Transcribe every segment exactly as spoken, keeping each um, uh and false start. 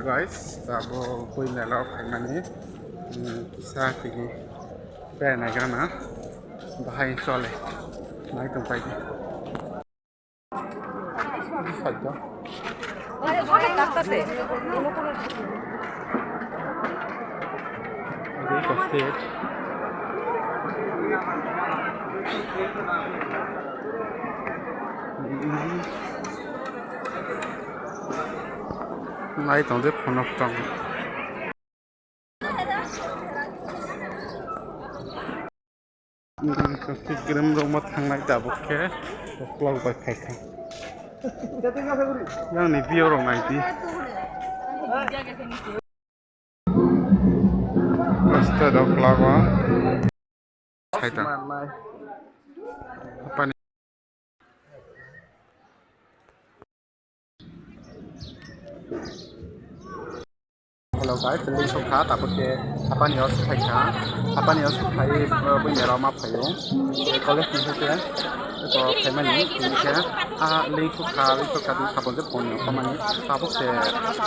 Guys, tabuk bui mela o phaimani, um, kisa tini beraina gana bahai chole nai tongpai di. Nai tong de phone tong. Kwrwng rok ma thangnai tabuk khe ukulok bai phaikha. Yang ni view rok nai di. Rasta rok lago. Saita. Apani. Hello guys, link sukha, tabuk khe hapani o sukhai kha, hapani o sukhai, uh, bui mera ma phaio, college ni hwnkhe, eko phaimani, hwnkhe, ah, link sukha, link sukha, di sabon je phone ni phamani, tabuk se,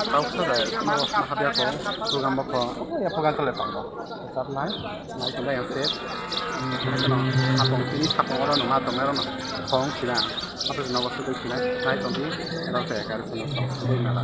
tabuk se, no, habya ko, program bo ko, ya program chole tongo, chatnai, nai tonglai ang se, hwnkhe no, sapong tini sapong oro no ma tongnai oro no, phone sina. Apo nogo sugui sinai, nai tongdi, rok jaya kari phano tong sugui mela.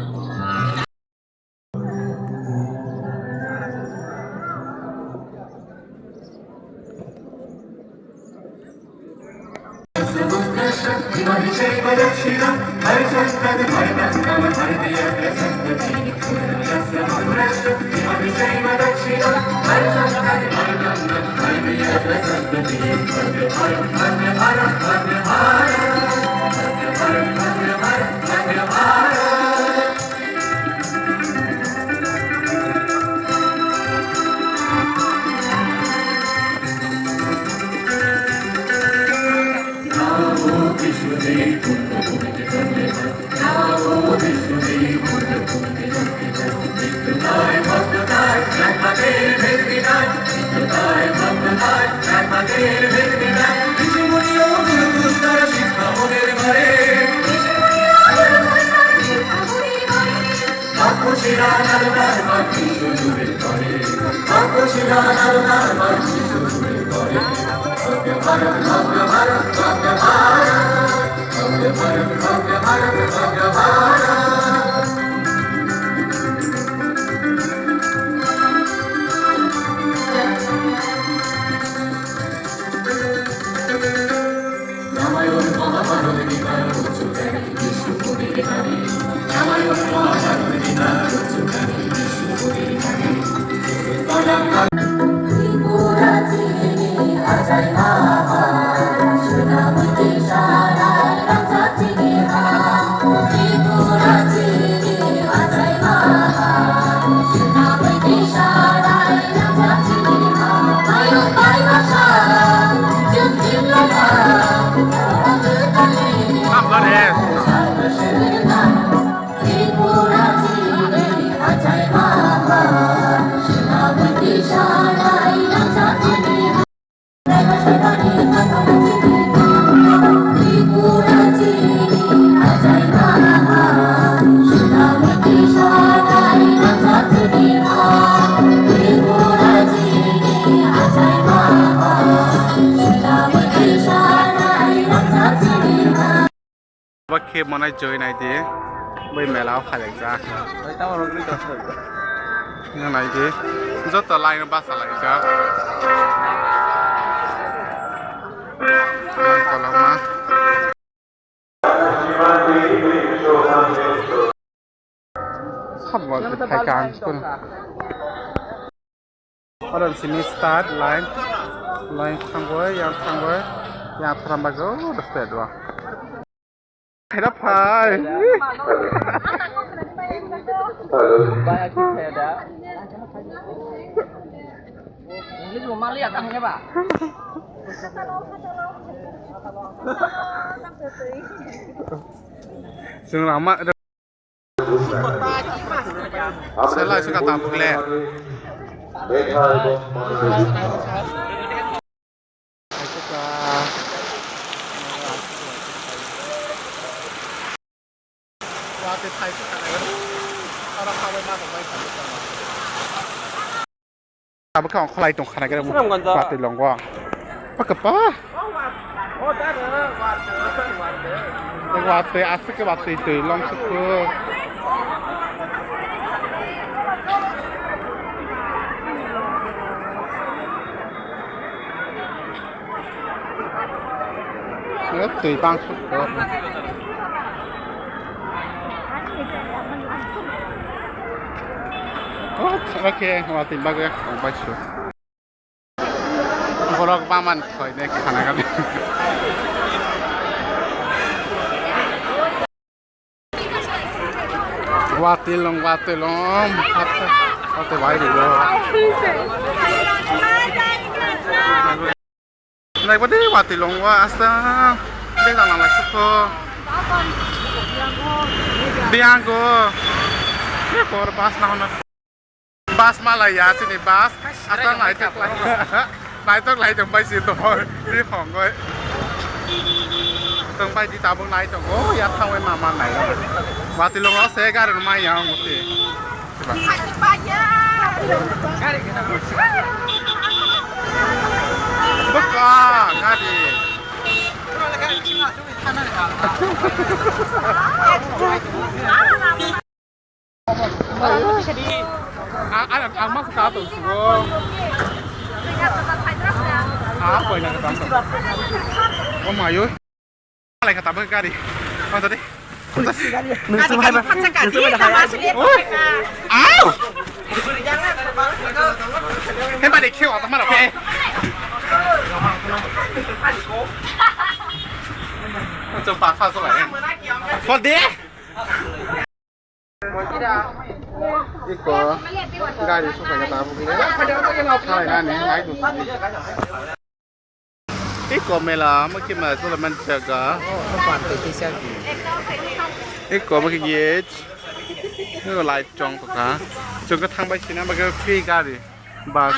Bo khe monai join I D, bai mela o phailaijak. Nang nai di, joto line o bachalaijak. Line kolokma. Sabo khe phaikha ang school. Oro sini start line, line thangwi, yang thangwi, yang thangwi, oh, the start wa. Khaira phai. English mo mali ya tang ba. Sung lama. Sela suka tabuk le. Abo khe ongkholai tong khana khe Swnamganjo. Watwi longo. Pakapa. Watwi aswk khe watwi twi long sukhu. Twi bang sukho. Oke, watwi bagwi ang bai su. Borok baman khoi ne khana gani. Watwi long, watwi long. Watwi bai ri yo. Naibadi watwi long wa asta. Bega lang lai sukho. Biango. Ye kor bas na hona. Bas malai ya, chini bas. Asal naitok lai. Naitok lai tong bai si to. Ri phong goi. Tong bai di tabuk naitok. Oh, ya thang bai mama nai. Watwi long se gari mai ya muti. Buka gari. Ang, ang, ang mak sa to sugo. Ah, koi na katam to. Oh my, oi. Alai katam gari. Oh, tadi. Nung sung hai ba. Nung sung hai ba. Au! Hei, balik kau apa mana, oke? Macam pasal tu lah ya. Kau deh. Iko gari suka kata apa gini? Hai nani, hai tu. Iko mela, mungkin mela sudah menjaga. Iko mungkin ye. Iko light chong kaka. Chong kata thang bai sini, mungkin free gari, bus.